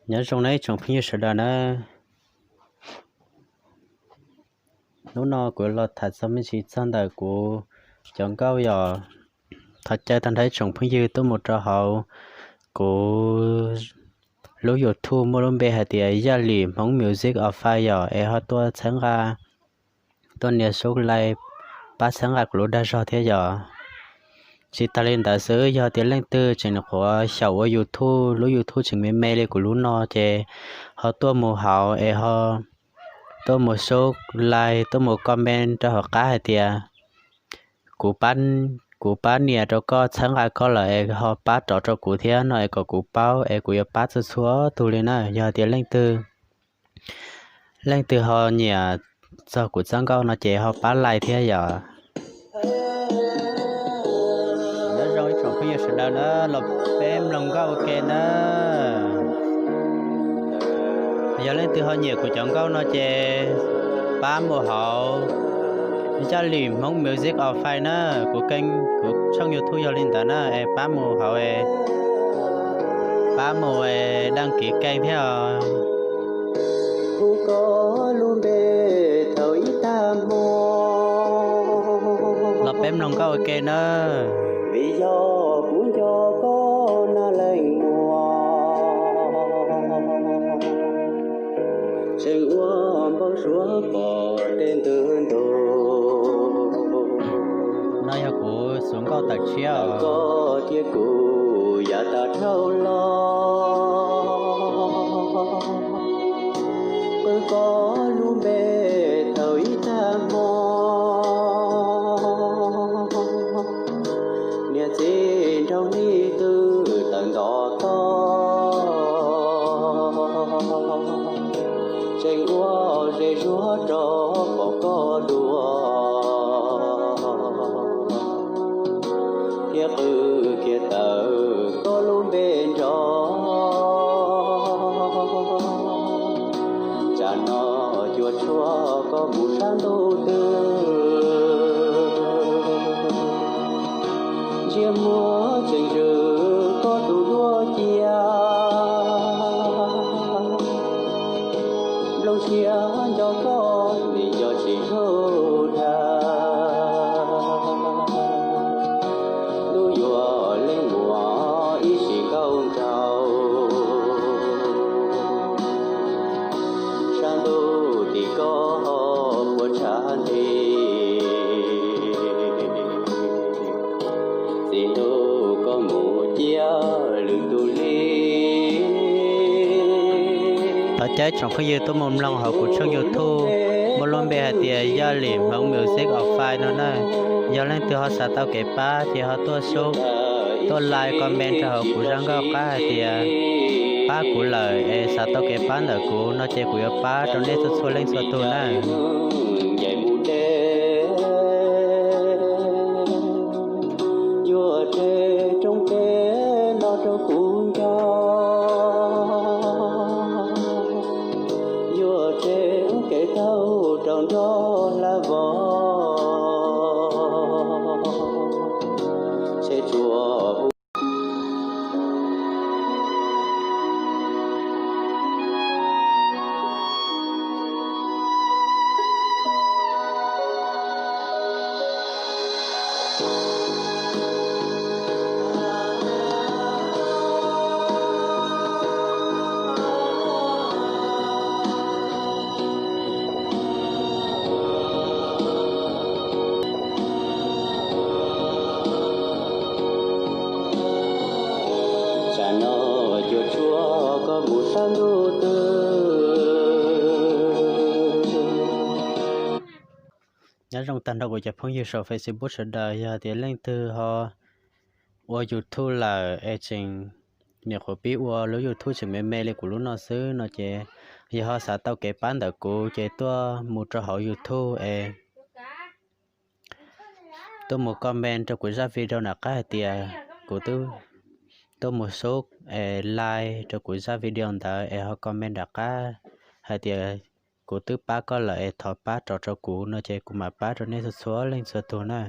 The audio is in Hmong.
Nyob zoo nawb ib tsoom phooj ywg sawv daws nawb. Hnub no kuv los tham txog me ntsis txog ntawm kuv cov nkauj yom. Thov caw tag nrho ib tsoom phooj ywg tuaj mus rau hauv kuv lub YouTube muaj lub npe hais tias Yaj Lim Hmoob Music of Fire yom, es ho tuaj txhawb nqa, tuaj nias sub like pab txhawb nqa kuv lub dag zog thiab yom. Tsis tas li ntawd xwb, yog tias leej twg tseem nyuam qhuav xyaum ua YouTube, lub YouTube tseem me me li kuv lub no ces ho tuaj mus hauv es ho tuaj mus sub like, tuaj mus comment rau hauv qab hais tias kuv pab, kuv pab nias rau koj, txhawb nqa koj lawm es ho pab rov rau kuv thiab no es kom kuv paub es kuv yuav pab txhua txhua tug li na. Yog tias leej twg, leej twg ho nyiam txog kuv txoj nkauj no ces ho pab like thiab yom. Nyob zoo ib tsoom phooj ywg sawv daws na, los peb mloog nkauj ua ke na. Yog leej twg ho nyiam kuv cov nkauj no ces pab mus hauv Yaj Lim Hmoob Music of Fire na, kuv kênh, kuv tshooj YouTube yog li ntawd na, es pab mus hauv, pab mus đăng ký kênh thiab os. Kuv koj lub npe thaum ib tag hmo, los peb mloog nkauj ua ke na. Vim yog kuv nco koj na leej muam, tseem ua npau suav pom tej ntwg ntu. No yog kuv xuv nkauj tawm tshiab os. Koj thiab kuv yav tag dhau los, qw koj lub npe thaum ib tag hmo. Niam txiv nraug hnub twg tawm ntawm koj, tseem ua zej zuag rau pom koj dua, thiab qw kiag tawm koj lub npe nrov. Tsam no cuam tshuam koj mus sab ntuj twg, ntsiab muag tseem zwm koj tus duab cia. Nplooj siab nco koj nim nco tsis zoo dhau, hlub yuav leej muam ib sim nkauj nraug. Sab ntuj tim koj puas tshav nti, txij hnub koj mus ciaj lwm tus li. Thov caw ib tsoom phooj ywg tuaj mus mloog hauv kuv tshooj YouTube muaj lub npe hais tias Yaj Lim Hmoob Music of Fire no na. Yog leej twg ho xav tau kev pab ces ho tuaj sub, tuaj like comment rau hauv kuv zaj nkauj qab hais tias pab kuv lawm es xav tau kev pab ntawm kuv no ces kuv yuav pab rau nej txhua txhua leej txhua tus na. Yuav tseg rooj teb los rau kuv nco, yuav tseg kev taug rau nrog hla vog, tseg tsuas hu. Tsam no cuam tshuam koj mus sab ntuj twg. Nyob zoo tag nrho kuv cov phooj ywg saum Facebook sawv daws, yog tias leej twg ho ua YouTube lawm es tseem nyuam qhuav pib ua lub YouTube tseem me me li kuv lub no xwb no ces, yog ho xav tau kev pab ntawm kuv ces tuaj mus rau hauv YouTube es tuaj mus comment rau kuv zaj video nram qab hais tias kuv twb, tuaj mus sub es like rau kuv zaj video ntawd es ho comment nram qab hais tias kuv twb pab koj lawm es thov pab rov rau kuv no ces kuv mam pab rau nej txhua txhua leej txhua tus na.